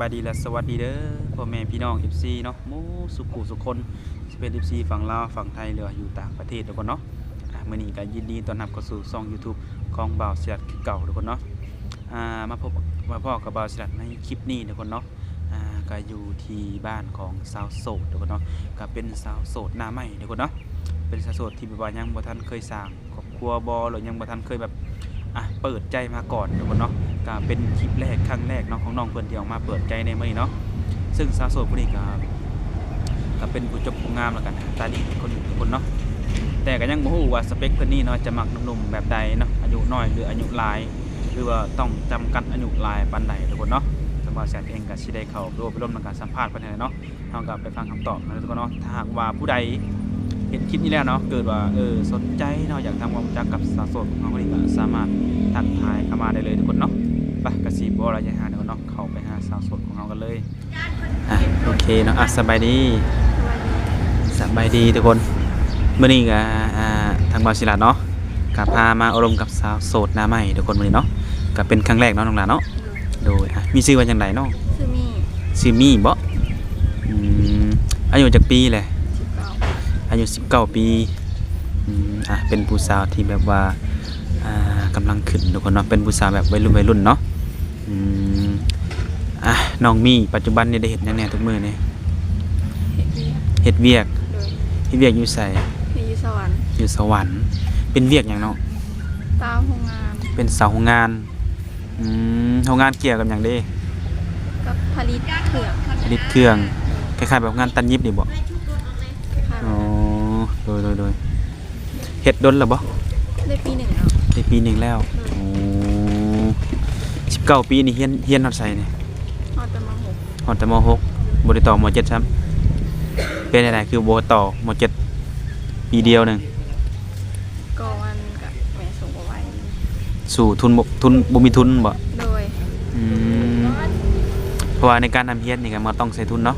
ບາຍດີ ແລະ ສະຫວັດດີເດີ ພໍ່ແມ່ພີ່ນ້ອງ ເອັຟຊີ ເນາະ ໝູ່ສູ່ຜູ້ສູ່ຄົນ ຊິເປັນ ເອັຟຊີ ຝັ່ງລາວ ຝັ່ງໄທ ຫຼືວ່າຢູ່ຕ່າງປະເທດທຸກຄົນເນາະ. ອາ ມື້ນີ້ກໍຍິນດີຕ້ອນຮັບເຂົ້າສູ່ຊ່ອງ YouTube ຂອງບ່າວສີລັດຄືເກົ່າທຸກຄົນເນາະ. ອາ ມາພົບ ມາພໍ້ກັບບ່າວສີລັດໃນຄລິບນີ້ທຸກຄົນເນາະ. ອາ ກໍຢູ່ທີ່ບ້ານຂອງສາວໂສດທຸກຄົນເນາະ ກໍເປັນສາວໂສດໜ້າໃໝ່ທຸກຄົນເນາະ ເປັນສາວໂສດທີ່ແບບວ່າຍັງບໍ່ທັນເຄີຍສ້າງຄອບຄົວບໍ່ ຫຼືຍັງບໍ່ທັນເຄີຍແບບ ອາ ເປີດໃຈມາກ່ອນທຸກຄົນເນາະ. ກໍເປັນຄລິບແລກ ຄັ້ງແລກເນາະ ຂອງນ້ອງເພິ່ນທີ່ອອກມາເປີດໃຈໃນມື້ນີ້ເນາະ. ເຊິ່ງສາວໂສດຜູ້ນີ້ກໍ ກໍເປັນຜູ້ຈົບຜູ້ງາມ ແລ້ວກໍໜ້າຕາດີຄົນໜຶ່ງທຸກຄົນເນາະ. ແຕ່ກໍຍັງບໍ່ຮູ້ວ່າສະເປັກເພິ່ນນີ້ເນາະ ຈະມັກໜຸ່ມໆແບບໃດເນາະ ອາຍຸນ້ອຍ ຫຼືອາຍຸຫຼາຍ ຫຼືວ່າຕ້ອງຈຳກັດອາຍຸຫຼາຍປານໃດທຸກຄົນເນາະ. ສຳລັບສາວໂສດເອງກໍຊິໄດ້ເຂົ້າໄປໂອ້ໄປລົມ ແລ້ວກໍສຳພາດເພິ່ນຫັ້ນແຫຼະເນາະ. ເຮົາກໍໄປຟັງຄຳຕອບນຳກັນທຸກຄົນເນາະ. ຖ້າຫາກວ່າຜູ້ໃດເຫັນຄລິບນີ້ແລ້ວເນາະ ເກີດວ່າ ເອີ ສົນໃຈເນາະ ຢາກທຳຄວາມຮູ້ຈັກກັບສາວໂສດຂອງເຮົາຄົນນີ້ ກໍສາມາດທັກທາຍເຂົ້າມາໄດ້ເລີຍທຸກຄົນເນາະ. ໄປ ກໍຊິບໍ່ເວົ້າຫຼາຍຢາກຫາທຸກຄົນເນາະ ເຂົ້າໄປຫາສາວໂສດຂອງເຮົາກັນເລີຍ. ອາ ໂອເຄເນາະ. ອາ ສະບາຍດີ ສະບາຍດີທຸກຄົນ. ມື້ນີ້ກໍ ອາ ທາງບ່າວສີລັດເນາະ ກໍພາມາໂອ້ລົມກັບສາວໂສດໜ້າໃໝ່ທຸກຄົນມື້ນີ້ເນາະ. ກໍເປັນຄັ້ງແລກເນາະ ນ້ອງຫຼ້າເນາະ. ໂດຍ ອາ ມີຊື່ວ່າຈັ່ງໃດນ້ອງ? ຊື່ມີ ຊື່ມີບໍ? ອືມ ອາຍຸຈັກປີແຫຼະ? ສິບເກົ້າ ອາຍຸສິບເກົ້າປີ. ອືມ ອາ ເປັນຜູ້ສາວທີ່ແບບວ່າ ອາ ກຳລັງຂຶ້ນທຸກຄົນເນາະ ເປັນຜູ້ສາວແບບໄວລຸ້ນ ໄວລຸ້ນເນາະ. ອືມ ອາ ນ້ອງມີປັດຈຸບັນນີ້ໄດ້ເຮັດຫຍັງແດ່ທຸກມື້ນີ້? ເຮັດວຽກ ເຮັດວຽກ. ໂດຍ ເຮັດວຽກຢູ່ໃສ? ເຮັດຢູ່ສະຫວັນ ຢູ່ສະຫວັນ. ເປັນວຽກຫຍັງເນາະ? ຕາມໂຮງງານ ເປັນສາວໂຮງງານ. ອືມ ໂຮງງານກ່ຽວກັບຫຍັງເດ? ກັບຜະລິດເຄື່ອງ ຜະລິດເຄື່ອງ ຄ້າຍໆແບບໂຮງງານຕັດຫຍິບນີ້ບໍ? ຄ້າຍໆ ອໍ ໂດຍໆໆ. ເຮັດດົນແລ້ວບໍ? ໄດ້ປີໜຶ່ງແລ້ວ ໄດ້ປີໜຶ່ງແລ້ວ. ໂດຍ ໂອ້ ສິບເກົ້າປີນີ້ຮຽນ ຮຽນຮອດໃສນີ້? ຮອດແຕ່ ມໍຫົກ ຮອດແຕ່ ມໍຫົກ ບໍ່ໄດ້ຕໍ່ ມໍເຈັດຊ້ຳ. ເປັນຈັ່ງໃດຄືບໍ່ຕໍ່ ມໍເຈັດ ປີດຽວໜຶ່ງ? ກໍມັນກະແມ່ສົ່ງບໍ່ໄຫວ ສູ້ທຶນບໍ່ ທຶນ ບໍ່ມີທຶນບໍ? ໂດຍ ອືມ ເພາະວ່າໃນການຮ່ຳຮຽນນີ້ກໍມັນຕ້ອງໃຊ້ທຶນເນາະ.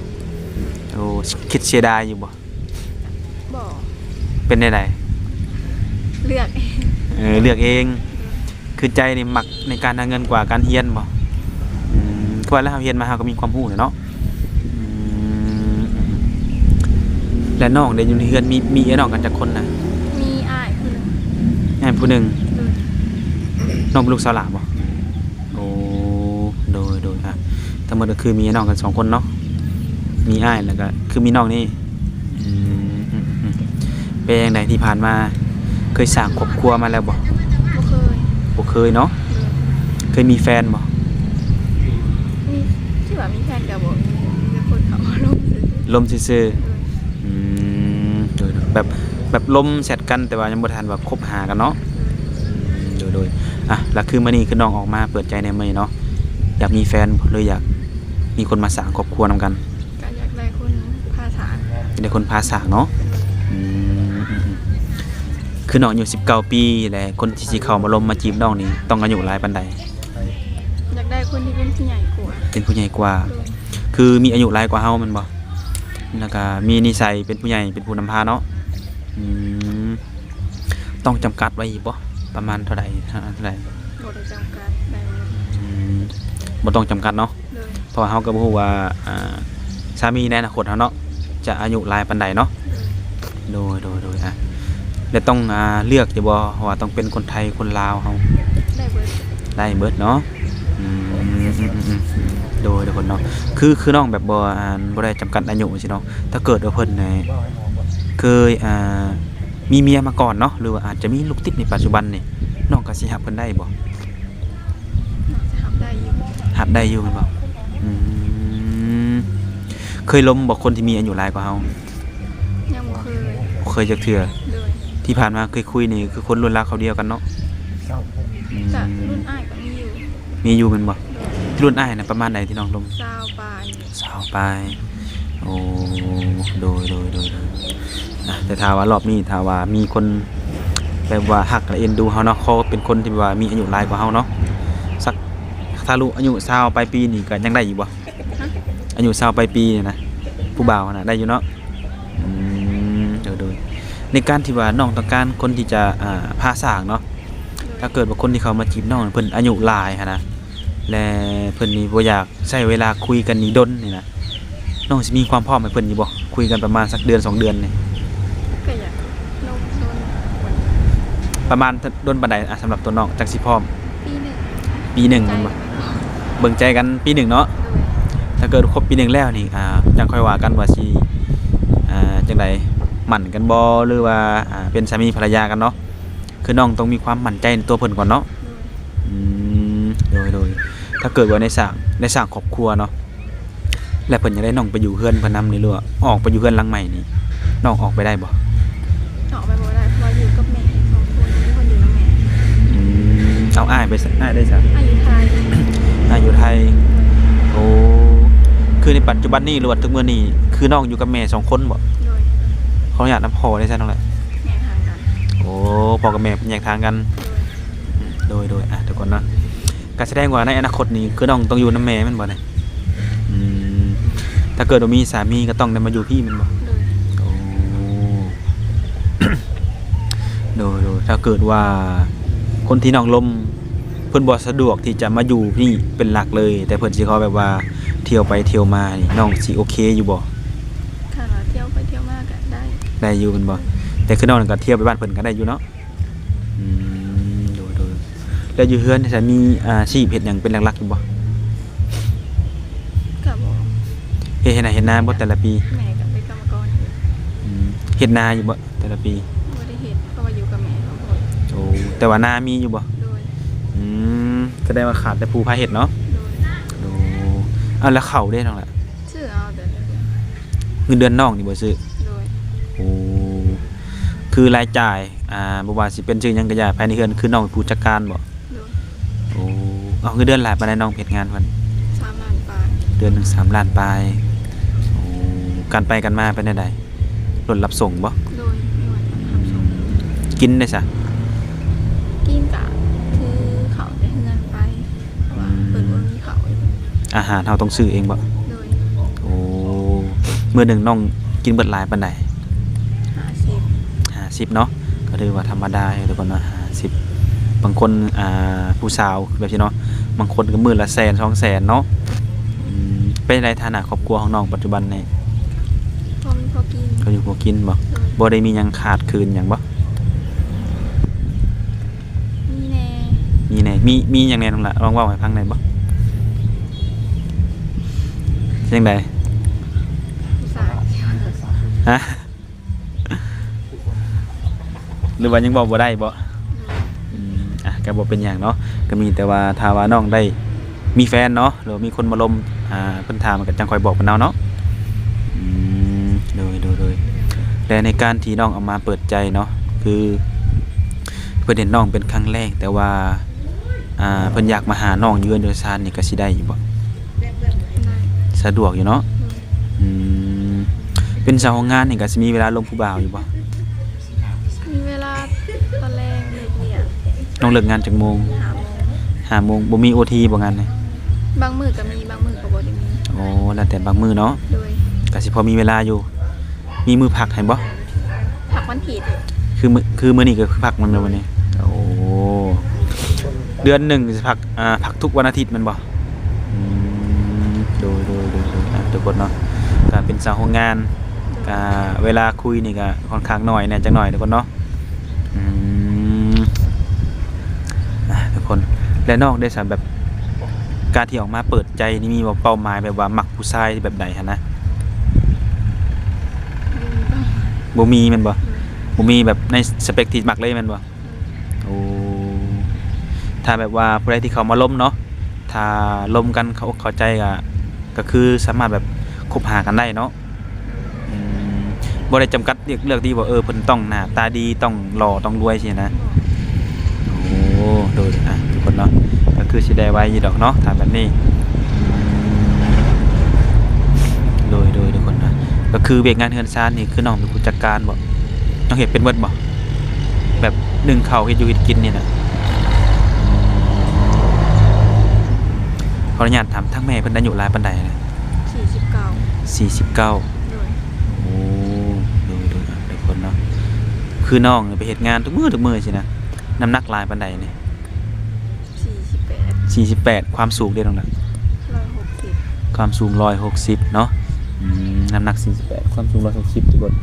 ໂອ້ ຄິດເສຍດາຍຢູ່ບໍ? ບໍ່ ເປັນແນວໃດ? ເລືອກເອງ ເອີ ເລືອກເອງ. ໂດຍ ຄືໃຈນີ້ມັກໃນການຫາເງິນກວ່າການຮຽນບໍ? ອືມ ຄືວ່າແລ້ວເຮົາຮຽນມາເຮົາກໍມີຄວາມຮູ້ແລ້ວເນາະ. ອືມ ແລ້ວນ້ອງເດ ຢູ່ໃນເຮືອນມີ ມີອ້າຍນ້ອງກັນຈັກຄົນນະ? ມີອ້າຍຜູ້ໜຶ່ງ ອ້າຍຜູ້ໜຶ່ງ. ໂດຍ ນ້ອງເປັນລູກສາວຫຼ້າບໍ? ໂອ້ ໂດຍໆ ອາ ທັງໝົດກໍຄືມີອ້າຍນ້ອງກັນສອງຄົນເນາະ ມີອ້າຍ ແລ້ວກໍຄືມີນ້ອງນີ້. ອືມ ເປັນຈັ່ງໃດທີ່ຜ່ານມາ ເຄີຍສ້າງຄອບຄົວມາແລ້ວບໍ່? ບໍ່ເຄີຍ ບໍ່ເຄີຍເນາະ. ໂດຍ ເຄີຍມີແຟນບໍ່? ມີ ທີ່ວ່າມີແຟນກໍບໍ່ມີ ມີແຕ່ຄົນເຂົາມາລົມຊື່ໆ ລົມຊື່ໆ. ໂດຍ ອືມ ໂດຍໆ ແບບ ແບບລົມແຊັດກັນ ແຕ່ວ່າຍັງບໍ່ທັນວ່າຄົບຫາກັນເນາະ. ໂດຍ ອືມ ໂດຍໆ ອະ ແລ້ວຄືມື້ນີ້ຄືນ້ອງອອກມາເປີດໃຈໃນມື້ນີ້ເນາະ ຢາກມີແຟນບໍ່ ຫຼືຢາກມີຄົນມາສ້າງຄອບຄົວນຳກັນ? ກໍຢາກໄດ້ຄົນພາສາ ຢາກໄດ້ຄົນພາສາເນາະ. ອືມ ອືມ ອືມ ຄືນ້ອງອາຍຸສິບເກົ້າປີ ແລະ ຄົນທີ່ຊິເຂົ້າມາລົມມາຈີບນ້ອງນີ້ ຕ້ອງອາຍຸຫຼາຍປານໃດ? ຢາກໄດ້ຄົນທີ່ເປັນຜູ້ໃຫຍ່ກວ່າ ເປັນຜູ້ໃຫຍ່ກວ່າ. ໂດຍ ຄືມີອາຍຸຫຼາຍກວ່າເຮົາແມ່ນບໍ່? ແລ້ວກໍມີນິໄສເປັນຜູ້ໃຫຍ່ ເປັນຜູ້ນຳພາເນາະ. ອືມ ຕ້ອງຈຳກັດໄວ້ອີກບໍ່? ປະມານເທົ່າໃດ? ເທົ່າໃດ? ບໍ່ໄດ້ຈຳກັດ ໄດ້ໝົດ. ອືມ ບໍ່ຕ້ອງຈຳກັດເນາະ. ໂດຍ ເພາະວ່າເຮົາກໍບໍ່ຮູ້ວ່າ ອ່າ ສາມີໃນອະນາຄົດເຮົາເນາະ ຈະອາຍຸຫຼາຍປານໃດເນາະ. ໂດຍ ໂດຍ ໂດຍ ໂດຍ ອະ ແລ້ວຕ້ອງ ອ່າ ເລືອກຢູ່ບໍ່ ວ່າຕ້ອງເປັນຄົນໄທ ຄົນລາວເຮົາ? ໄດ້ເບິດ ໄດ້ເບິດເນາະ. ອືມ ອືມ ອືມ ອືມ ໂດຍ ທຸກຄົນເນາະ ຄື ຄືນ້ອງແບບບໍ່ ອ່າ ບໍ່ໄດ້ຈຳກັດອາຍຸຊີ້ເນາະ. ຖ້າເກີດວ່າເພິ່ນ ເອີ ເຄີຍ ອ່າ ມີເມຍມາກ່ອນເນາະ ຫຼືວ່າອາດຈະມີລູກຕິດໃນປັດຈຸບັນນີ້ ນ້ອງກໍຊິຮັບເພິ່ນໄດ້ບໍ່? ໜ້າຈະຮັບໄດ້ຢູ່ ຮັບໄດ້ຢູ່ແມ່ນບໍ່? ອືມ ເຄີຍລົມບໍ່ ຄົນທີ່ມີອາຍຸຫຼາຍກວ່າເຮົາ? ຍັງບໍ່ເຄີຍ ບໍ່ເຄີຍຈັກເທື່ອ. ໂດຍ ທີ່ຜ່ານມາເຄີຍຄຸຍນີ້ຄືຄົນລຸ້ນລາວຄາວດຽວກັນເນາະ. ອືມ ກະລຸ້ນອ້າຍກໍມີຢູ່ ມີຢູ່ແມ່ນບໍ່? ໂດຍ ລຸ້ນອ້າຍນະປະມານໃດທີ່ນ້ອງລົມ? ຊາວປາຍ ຊາວປາຍ. ໂອ້ ໂດຍ ໂດຍ ໂດຍ ໂດຍ ນະ ແຕ່ຖ້າວ່າລອບນີ້ ຖ້າວ່າມີຄົນແບບວ່າຮັກ ແລະ ເອັນດູເຮົາເນາະ ຂໍເປັນຄົນທີ່ແບບວ່າມີອາຍຸຫຼາຍກວ່າເຮົາເນາະ ສັກ ຖ້າລຸອາຍຸຊາວປາຍປີນີ້ກໍຍັງໄດ້ຢູ່ບໍ່? ຮະ? ອາຍຸຊາວປາຍປີນີ້ນະ ຜູ້ບ່າວຫັ້ນນະ ໄດ້ຢູ່ເນາະ. ອືມ ໂດຍ ໂດຍ ໃນການທີ່ວ່ານ້ອງຕ້ອງການຄົນທີ່ຈະ ອ່າ ພາສ້າງເນາະ ໂດຍ ຖ້າເກີດວ່າຄົນທີ່ເຂົ້າມາຈີບນ້ອງເພິ່ນອາຍຸຫຼາຍຫັ້ນນະ ແລະ ເພິ່ນນີ້ບໍ່ຢາກໃຊ້ເວລາຄຸຍກັນນີ້ດົນນີ້ນະ ນ້ອງຊິມີຄວາມພ້ອມໃຫ້ເພິ່ນຢູ່ບໍ່? ຄຸຍກັນປະມານສັກເດືອນສອງເດືອນນີ້. ກໍຢາກລົມດົນກວ່ານີ້. ປະມານດົນປານໃດ? ອາ ສຳລັບຕົວນ້ອງ ຈັກຊິພ້ອມ? ປີໜຶ່ງ. ປີໜຶ່ງແມ່ນບໍ່? ເບິ່ງໃຈກັນປີໜຶ່ງເນາະ. ໂດຍ. ຖ້າເກີດຄົບປີໜຶ່ງແລ້ວນີ້ ອາ ຈັ່ງຄ່ອຍວ່າກັນວ່າຊິ ອາ ຈັ່ງໃດ ໝັ້ນກັນບໍ່ ຫຼືວ່າ ອາ ເປັນສາມີພັນລະຍາກັນເນາະ. ຄືນ້ອງຕ້ອງມີຄວາມໝັ້ນໃຈໃນຕົວເພິ່ນກ່ອນເນາະ. ໂດຍ. ອືມ ໂດຍ ໂດຍ. ຖ້າເກີດວ່າໄດ້ສ້າງ ໄດ້ສ້າງຄອບຄົວເນາະ ແລ້ວເພິ່ນຢາກໄດ້ນ້ອງໄປຢູ່ເຮືອນເພິ່ນນຳນີ້ ຫຼືວ່າອອກໄປຢູ່ເຮືອນຫຼັງໃໝ່ນີ້ ນ້ອງອອກໄປໄດ້ບໍ່? ອອກໄປບໍ່ໄດ້ ເພາະວ່າຢູ່ກັບແມ່ສອງຄົນ ມີຄົນຢູ່ນຳແມ່. ອືມ ເອົາ ອ້າຍໄປ ອ້າຍໄດ້ໃສ? ອ້າຍຢູ່ໄທ. ອ້າຍຢູ່ໄທ. ໂດຍ. ໂອ້ ຄືໃນປັດຈຸບັນນີ້ ຫຼືວ່າທຸກມື້ນີ້ ຄືນ້ອງຢູ່ກັບແມ່ສອງຄົນບໍ່? ໂດຍ. ຂໍອະນຸຍາດນຳພໍ່ໄດ້ຊັ້ນນັ້ນແຫຼະ. ແຍກທາງກັນ. ໂອ້ ພໍ່ກັບແມ່ເພິ່ນແຍກທາງກັນ. ໂດຍ. ໂດຍ ໂດຍ ອາ ທຸກຄົນເນາະ ກໍສະແດງວ່າໃນອະນາຄົດນີ້ ຄືນ້ອງຕ້ອງຢູ່ນຳແມ່ແມ່ນບໍ່ນີ້? ອືມ ຖ້າເກີດວ່າມີສາມີກໍຕ້ອງໄດ້ມາຢູ່ພີ້ແມ່ນບໍ່? ໂດຍ. ໂອ້ ໂດຍ ໂດຍ. ຖ້າເກີດວ່າຄົນທີ່ນ້ອງລົມ ເພິ່ນບໍ່ສະດວກທີ່ຈະມາຢູ່ພີ້ເປັນຫຼັກເລີຍ ແຕ່ເພິ່ນຊິຂໍແບບວ່າທ່ຽວໄປທ່ຽວມານີ້ ນ້ອງຊິໂອເຄຢູ່ບໍ່? ຖ້າວ່າທ່ຽວໄປທ່ຽວມາກໍໄດ້. ໄດ້ຢູ່ແມ່ນບໍ່? ແຕ່ຄືນ້ອງກໍທ່ຽວໄປບ້ານເພິ່ນກໍໄດ້ຢູ່ເນາະ. ອືມ ໂດຍ ໂດຍ. ແລ້ວຢູ່ເຮືອນນີ້ຊະ ມີອາຊີບເຮັດຫຍັງເປັນຫຼັກໆຢູ່ບໍ່? ກໍບໍ່. ເຮັດ ເຮັດໄຮ່ເຮັດນາບໍ່ແຕ່ລະປີ? ແມ່ກໍເປັນກຳມະກອນຢູ່. ອືມ ເຮັດນາຢູ່ບໍ່ແຕ່ລະປີ? ບໍ່ໄດ້ເຮັດ ເພາະວ່າຢູ່ກັບແມ່ສອງຄົນ. ໂອ້ ແຕ່ວ່ານາມີຢູ່ບໍ່? ໂດຍ. ອືມ ສະແດງວ່າຂາດແຕ່ຜູ້ພາເຮັດເນາະ. ໂດຍ. ໂອ້ ເອົາ ແລ້ວເຂົ້າເດ້ນ້ອງລະ? ຊື້ເອົາແຕ່ລະເດືອນ. ເງິນເດືອນນ້ອງນີ້ບໍ່ຊື້? ໂດຍ. ໂອ້ ຄືລາຍຈ່າຍ ອ່າ ບໍ່ວ່າຊິເປັນຊື່ຫຍັງກໍຢ່າ ພາຍໃນເຮືອນຄືນ້ອງເປັນຜູ້ຈັດການບໍ່? ໂດຍ. ໂອ້ ເອົາ ເງິນເດືອນຫຼາຍປານໃດນ້ອງເຮັດງານເພິ່ນ? ສາມລ້ານປາຍ. ເດືອນໜຶ່ງສາມລ້ານປາຍ. ໂອ້ ການໄປກັນມາເປັນແນວໃດ? ລົດຮັບສົ່ງບໍ່? ໂດຍ. ມີຮອດຮັບສົ່ງ. ກິນໄດ້ຊະ? ກິນກະຖືເຂົ້າແຕ່ເຮືອນໄປ ເພາະວ່າ ອືມ ເພິ່ນບໍ່ມີເຂົ້າ. ອາຫານເຮົາຕ້ອງຊື້ເອງບໍ່? ໂດຍ. ໂອ້ ມື້ໜຶ່ງນ້ອງກິນເບິດຫຼາຍປານໃດ? ຫ້າສິບ. ຫ້າສິບເນາະ ກໍຖືວ່າທຳມະດາຢູ່ທຸກຄົນເນາະ ຫ້າສິບ. ບາງຄົນ ອ່າ ຜູ້ສາວແບບຊີ້ເນາະ ບາງຄົນກໍມື້ລະແສນສອງແສນເນາະ. ອືມ ເປັນໃດຖານະຄອບຄົວຂອງນ້ອງປັດຈຸບັນນີ້? ພໍມີພໍກິນ. ພໍຢູ່ພໍກິນບໍ່? ໂດຍ. ບໍ່ໄດ້ມີຫຍັງຂາດເຂີນຫຍັງບໍ່? ມີແດ່. ມີແດ່. ມີ ມີຫຍັງແດ່ນ້ອງລະ? ລອງເວົ້າໃຫ້ຟັງໄດ້ບໍ່? ຈັ່ງໃດ? ຜູ້ຊາຍ. ຮະ? ຫຼືວ່າຍັງເວົ້າບໍ່ໄດ້ບໍ່? ອືມ ອາ ກໍບໍ່ເປັນຫຍັງເນາະ ກໍມີແຕ່ວ່າຖ້າວ່ານ້ອງໄດ້ມີແຟນເນາະ ຫຼືວ່າມີຄົນມາລົມ ອາ ເພິ່ນຖາມ ກໍຈັ່ງຄ່ອຍບອກເພິ່ນເອົາເນາະ. ອືມ ໂດຍ ໂດຍ ໂດຍ. ແລະໃນການທີ່ນ້ອງອອກມາເປີດໃຈເນາະ ຄືເພິ່ນເຫັນນ້ອງເປັນຄັ້ງແລກ ແຕ່ວ່າ ອາ ເພິ່ນຢາກມາຫານ້ອງຢູ່ເຮືອນຢູ່ຊານນີ້ ກໍຊິໄດ້ຢູ່ບໍ່? ໄດ້. ສະດວກຢູ່ເນາະ. ອືມ ເປັນສາວໂຮງງານນີ້ກໍຊິມີເວລາລົມຜູ້ບ່າວຢູ່ບໍ່? ມີເວລາຕອນແລງເລີກວຽກ. ນ້ອງເລີກງານຈັກໂມງ? ຫ້າໂມງ. ຫ້າໂມງ. ບໍ່ມີໂອທີບໍ່ງານນີ້? ບາງມື້ກໍມີ ບາງມື້ກໍບໍ່ໄດ້ມີ. ໂອ້ ແລ້ວແຕ່ບາງມື້ເນາະ. ໂດຍ. ກໍຊິພໍມີເວລາຢູ່. ມີມື້ພັກໃຫ້ບໍ່? ພັກວັນທິດ. ຄືມື້ ຄືມື້ນີ້ກໍຄືພັກແມ່ນບໍ່ມື້ນີ້? ໂອ້ ເດືອນໜຶ່ງຊິພັກ ອາ ພັກທຸກວັນອາທິດແມ່ນບໍ່? ອືມ ໂດຍ ໂດຍ ໂດຍ ໂດຍ ອາ ທຸກຄົນເນາະ ການເປັນສາວໂຮງງານ ກະເວລາຄຸຍນີ້ກະຂ້ອນຂ້າງໜ້ອຍແດ່ຈັກໜ້ອຍ ທຸກຄົນເນາະ. ອືມ ອາ ທຸກຄົນ ແລະນ້ອງເດຊະ ແບບການທີ່ອອກມາເປີດໃຈນີ້ ມີບໍ່ເປົ້າໝາຍແບບວ່າມັກຜູ້ຊາຍແບບໃດຫັ້ນນະ? ບໍ່ມີແມ່ນບໍ່? ບໍ່ມີແບບໃນສະເປັກທີ່ມັກເລີຍແມ່ນບໍ່? ໂອ້ ຖ້າແບບວ່າຜູ້ໃດທີ່ເຂົ້າມາລົມເນາະ ຖ້າລົມກັນເຂົ້າອົກເຂົ້າໃຈ ກະ ກະຄືສາມາດແບບຄົບຫາກັນໄດ້ເນາະ. ອືມ ບໍ່ໄດ້ຈຳກັດເລືອກ ເລືອກທີ່ວ່າ ເອີ ເພິ່ນຕ້ອງໜ້າຕາດີ ຕ້ອງຫຼໍ່ ຕ້ອງລວຍຊີ້ນະ. ໂອ້ ໂດຍ ອາ ທຸກຄົນເນາະ ກະຄືຊິໄດ້ໄວຢູ່ດອກເນາະ ຖ້າແບບນີ້. ໂດຍ ໂດຍ ທຸກຄົນເນາະ ກະຄືວຽກງານເຮືອນຊານນີ້ ຄືນ້ອງເປັນຜູ້ຈັດການບໍ່? ນ້ອງເຮັດເປັນເບິດບໍ່? ແບບໜຶ້ງເຂົ້າ ເຮັດຢູ່ເຮັດກິນນີ້ນະ. ຂໍອະນຸຍາດຖາມ ທາງແມ່ເພິ່ນອາຍຸຫຼາຍປານໃດນະ? ສີ່ສິບເກົ້າ. ສີ່ສິບເກົ້າ. ໂດຍ. ໂອ້ ໂດຍ ໂດຍ ອາ ທຸກຄົນເນາະ ຄືນ້ອງໄປເຮັດງານທຸກມື້ ທຸກມື້ຊີ້ນະ ນ້ຳໜັກຫຼາຍປານໃດນີ້? ສີ່ສິບແປດ. ສີ່ສິບແປດ. ຄວາມສູງເດ້ນ້ອງນະ? ຮ້ອຍຫົກສິບ. ຄວາມສູງຮ້ອຍຫົກສິບເນາະ. ອືມ ນ້ຳໜັກສີ່ສິບແປດ ຄວາມສູງຮ້ອຍຫົກສິບ ທຸກຄົນ.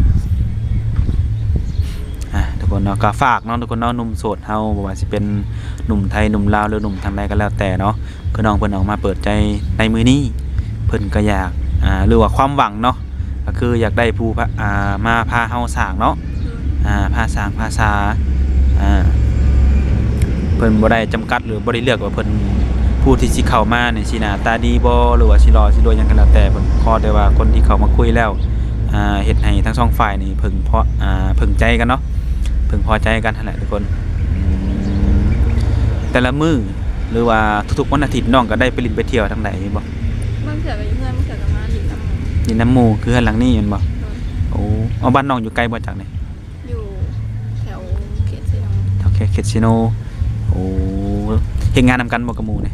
ອ່າ ທຸກຄົນເນາະ ກໍຝາກເນາະ ທຸກຄົນເນາະ ໜຸ່ມໂສດເຮົາ ບໍ່ວ່າຊິເປັນໜຸ່ມໄທ ໜຸ່ມລາວ ຫຼື ໜຸ່ມທາງໃດກໍແລ້ວແຕ່ເນາະ ຄືນ້ອງເພິ່ນອອກມາເປີດໃຈໃນມື້ນີ້ ເພິ່ນກໍຢາກ ອ່າ ຫຼືວ່າຄວາມຫວັງເນາະ ກໍຄືຢາກໄດ້ຜູ້ພາ ອ່າ ມາພາເຮົາສ້າງເນາະ ໂດຍ ອ່າ ພາສ້າງພາສາ ອ່າ ເພິ່ນບໍ່ໄດ້ຈຳກັດ ຫຼື ບໍ່ໄດ້ເລືອກວ່າເພິ່ນ ຜູ້ທີ່ຊິເຂົ້າມານີ້ຊິໜ້າຕາດີບໍ່ ຫຼືວ່າຊິຫຼໍ່ຊິລວຍຫຍັງກໍແລ້ວແຕ່ ເພິ່ນຂໍແຕ່ວ່າຄົນທີ່ເຂົ້າມາຄຸຍແລ້ວ ອ່າ ເຮັດໃຫ້ທັງສອງຝ່າຍນີ້ເພິ່ງພໍ ອ່າ ເພິ່ງໃຈກັນເນາະ ເພິ່ງພໍໃຈກັນຫັ້ນແຫຼະທຸກຄົນ. ອືມ ແຕ່ລະມື້ ຫຼືວ່າທຸກໆວັນອາທິດ ນ້ອງກໍໄດ້ໄປຫຼິ້ນໄປທ່ຽວທາງໃດຢູ່ບໍ່? ບາງເທື່ອກໍຢູ່ເຮືອນ ບາງເທື່ອກໍມາຫຼິ້ນນຳໝູ່. ຫຼິ້ນນຳໝູ່ ຄືເຮືອນຫຼັງນີ້ແມ່ນບໍ່? ໂດຍ. ໂອ້ ເອົາ ບ້ານນ້ອງຢູ່ໄກບໍ່ຈາກນີ້? ຢູ່ແຖວເຂດເຊໂນ. ແຖວເຂດ ເຂດເຊໂນ. ໂອ້ ເຮັດງານນຳກັນບໍ່ກັບໝູ່ນີ້?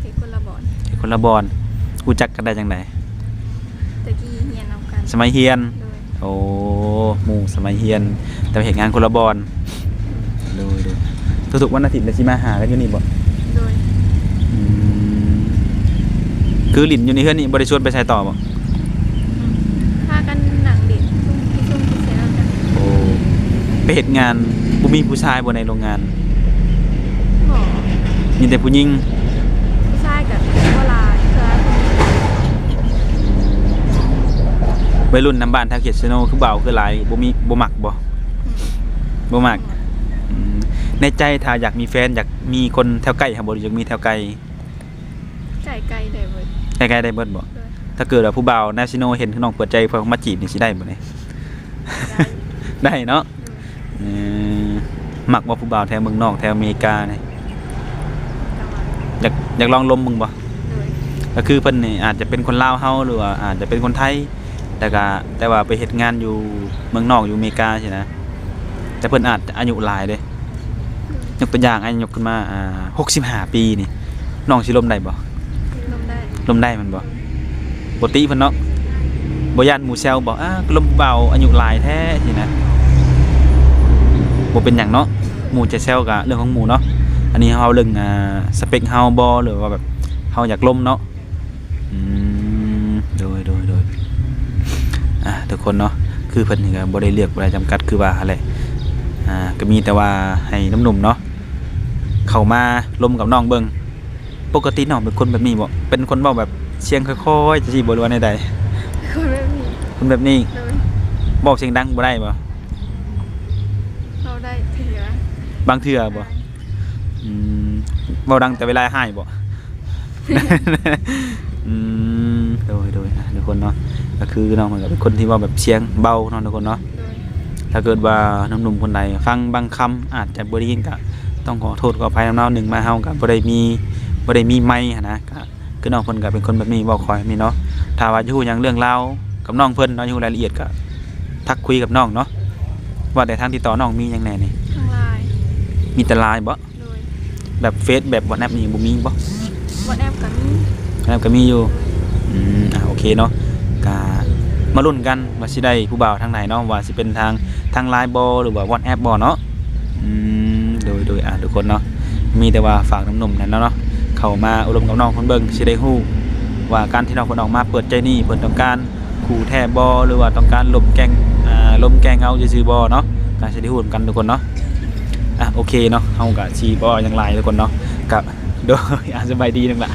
ເຮັດຄົນລະບ່ອນ. ເຮັດຄົນລະບ່ອນ. ຮູ້ຈັກກັນໄດ້ຈັ່ງໃດ? ແຕ່ກີ້ຮຽນນຳກັນ. ສະໄໝຮຽນ? ໂດຍ. ໂອ້ ໝູ່ສະໄໝຮຽນ ແຕ່ວ່າເຮັດງານຄົນລະບ່ອນ. ໂດຍ ໂດຍ. ທຸກໆວັນອາທິດລະຊິມາຫາກັນຢູ່ນີ້ບໍ່? ໂດຍ. ອືມ ຄືຫຼິ້ນຢູ່ໃນເຮືອນນີ້ ບໍ່ໄດ້ຊວນໄປໃສຕໍ່ບໍ່? ອືມ ພາກັນນັ່ງຫຼິ້ນ ຊຸ່ມກິນຊຸ່ມກິນແຊວກັນ. ໂອ້ ໄປເຮັດງານ ບໍ່ມີຜູ້ຊາຍບໍ່ໃນໂຮງງານ? ບໍ່. ມີແຕ່ຜູ້ຍິງ? ຜູ້ຊາຍກໍບໍ່ຫຼາຍ ສ່ວນຫຼາຍຜູ້ຍິງ. ໄວລຸ້ນນຳບ້ານແຖວເຂດເຊໂນ ຄືເບົາຄືຫຼາຍ ບໍ່ມີ ບໍ່ມັກບໍ່? ອືມ ບໍ່ມັກ. ອືມ ໃນໃຈຖ້າຢາກມີແຟນ ຢາກມີຄົນແຖວໃກ້ຫັ້ນບໍ່ ຫຼືຢາກມີແຖວໄກ? ໃກ້ໆໄດ້ເບິດ. ໃກ້ໆໄດ້ເບິດບໍ່? ໂດຍ. ຖ້າເກີດວ່າຜູ້ບ່າວແນວເຊໂນເຫັນນ້ອງເປີດໃຈ ເພິ່ນມາຈີບນີ້ຊິໄດ້ບໍ່ນີ້? ໄດ້. ໄດ້ເນາະ. ໂດຍ. ເອີ ມັກບໍ່ຜູ້ບ່າວແຖວເມືອງນອກ ແຖວອາເມລິການີ້? ຢາກ ຢາກລອງລົມເບິ່ງບໍ່? ໂດຍ. ກໍຄືເພິ່ນນີ້ອາດຈະເປັນຄົນລາວເຮົາ ຫຼືວ່າອາດຈະເປັນຄົນໄທ ແຕ່ກະ ແຕ່ວ່າໄປເຮັດງານຢູ່ເມືອງນອກ ຢູ່ອາເມລິກາຊີ້ນະ ແຕ່ເພິ່ນອາດຈະອາຍຸຫຼາຍເດ້. ຍົກຕົວຢ່າງ ອ້າຍຍົກຂຶ້ນມາ ອ່າ ຫົກສິບຫ້າປີນີ້ ນ້ອງຊິລົມໄດ້ບໍ່? ລົມໄດ້. ລົມໄດ້ແມ່ນບໍ່? ບໍ່ຕິເພິ່ນເນາະ ບໍ່ຢ້ານໝູ່ແຊວບໍ່? ອ້າ ກໍລົມຜູ້ບ່າວອາຍຸຫຼາຍແທ້ຊີ້ນະ. ບໍ່ເປັນຫຍັງເນາະ ໝູ່ຈະແຊວກະເລື່ອງຂອງໝູ່ເນາະ. ອັນນີ້ເຮົາເວົ້າເລື່ອງ ອ່າ ສະເປັກເຮົາບໍ່ ຫຼືວ່າແບບເຮົາຢາກລົມເນາະ. ອືມ ໂດຍ ໂດຍ ໂດຍ. ອ່າ ທຸກຄົນເນາະ ຄືເພິ່ນນີ້ກໍບໍ່ໄດ້ເລືອກ ບໍ່ໄດ້ຈຳກັດ ຄືວ່າຫັ້ນແຫຼະ. ອ່າ ກໍມີແຕ່ວ່າໃຫ້ໜຸ່ມໆເນາະ ເຂົ້າມາລົມກັບນ້ອງເບິ່ງ. ປົກກະຕິນ້ອງເປັນຄົນແບບນີ້ບໍ່? ເປັນຄົນເວົ້າແບບສຽງຄ່ອຍໆ ຈັ່ງຊີ້ບໍ່ ຫຼືວ່າແນວໃດ? ຄົນແບບນີ້. ຄົນແບບນີ້. ໂດຍ. ເວົ້າສຽງດັງບໍ່ໄດ້ບໍ່? ເວົ້າໄດ້ເທື່ອ. ບາງເທື່ອບໍ່? ອືມ ເວົ້າດັງແຕ່ເວລາຮ້າຍບໍ່? ອືມ ໂດຍ ໂດຍ ອ່າ ທຸກຄົນເນາະ ກໍຄືນ້ອງເພິ່ນກໍເປັນຄົນທີ່ເວົ້າແບບສຽງເບົາເນາະ ທຸກຄົນເນາະ. ໂດຍ. ຖ້າເກີດວ່າໜຸ່ມໆຄົນໃດຟັງບາງຄຳອາດຈະບໍ່ໄດ້ຍິນ ກໍຕ້ອງຂໍໂທດຂໍອະໄພນຳເນາະ. ໜຶ່ງມາເຮົາກໍບໍ່ໄດ້ມີ ບໍ່ໄດ້ມີໄມຫັ້ນນະ ກໍຄືນ້ອງເພິ່ນກໍເປັນຄົນແບບນີ້ ເວົ້າຄ່ອຍແບບນີ້ເນາະ. ຖ້າວ່າຢາກຮູ້ຫຍັງເລື່ອງລາວກັບນ້ອງເພິ່ນເນາະ ຢາກຮູ້ລາຍລະອຽດ ກໍທັກຄຸຍກັບນ້ອງເນາະ. ວ່າແຕ່ທາງຕິດຕໍ່ນ້ອງມີຫຍັງແດ່ນີ້? ທາງ LINE. ມີແຕ່ LINE ບໍ່? ໂດຍ. ແບບເຟສ ແບບ WhatsApp ນີ້ບໍ່ມີບໍ່? WhatsApp ກໍມີ. WhatsApp ກໍມີຢູ່. ໂດຍ. ອືມ ອ່າ ໂອເຄເນາະ ກະມາລຸ້ນກັນວ່າຊິໄດ້ຜູ້ບ່າວທາງໃດເນາະ ວ່າຊິເປັນທາງ ທາງ LINE ບໍ່ ຫຼືວ່າ WhatsApp ບໍ່ເນາະ. ອືມ ໂດຍ ໂດຍ ອ່າ ທຸກຄົນເນາະ ມີແຕ່ວ່າຝາກໜຸ່ມໆນັ້ນເນາະ ເຂົ້າມາໂອ້ລົມກັບນ້ອງເພິ່ນເບິ່ງ ຊິໄດ້ຮູ້ວ່າການທີ່ນ້ອງເພິ່ນອອກມາເປີດໃຈນີ້ ເພິ່ນຕ້ອງການ ຄູ່ແທ້ບໍ່ ຫຼືວ່າຕ້ອງການລົມແກ້ງ ອ່າ ລົມແກ້ເຫງົາຊື່ໆບໍ່ເນາະ ກໍຊິໄດ້ຮູ້ນຳກັນທຸກຄົນເນາະ. ອ່ະ ໂອເຄເນາະ ເຮົາກໍຊິບໍ່ຫຍັງຫຼາຍທຸກຄົນເນາະ ກໍ ໂດຍ ອ່າ ສະບາຍດີນ້ອງຫຼ້າ.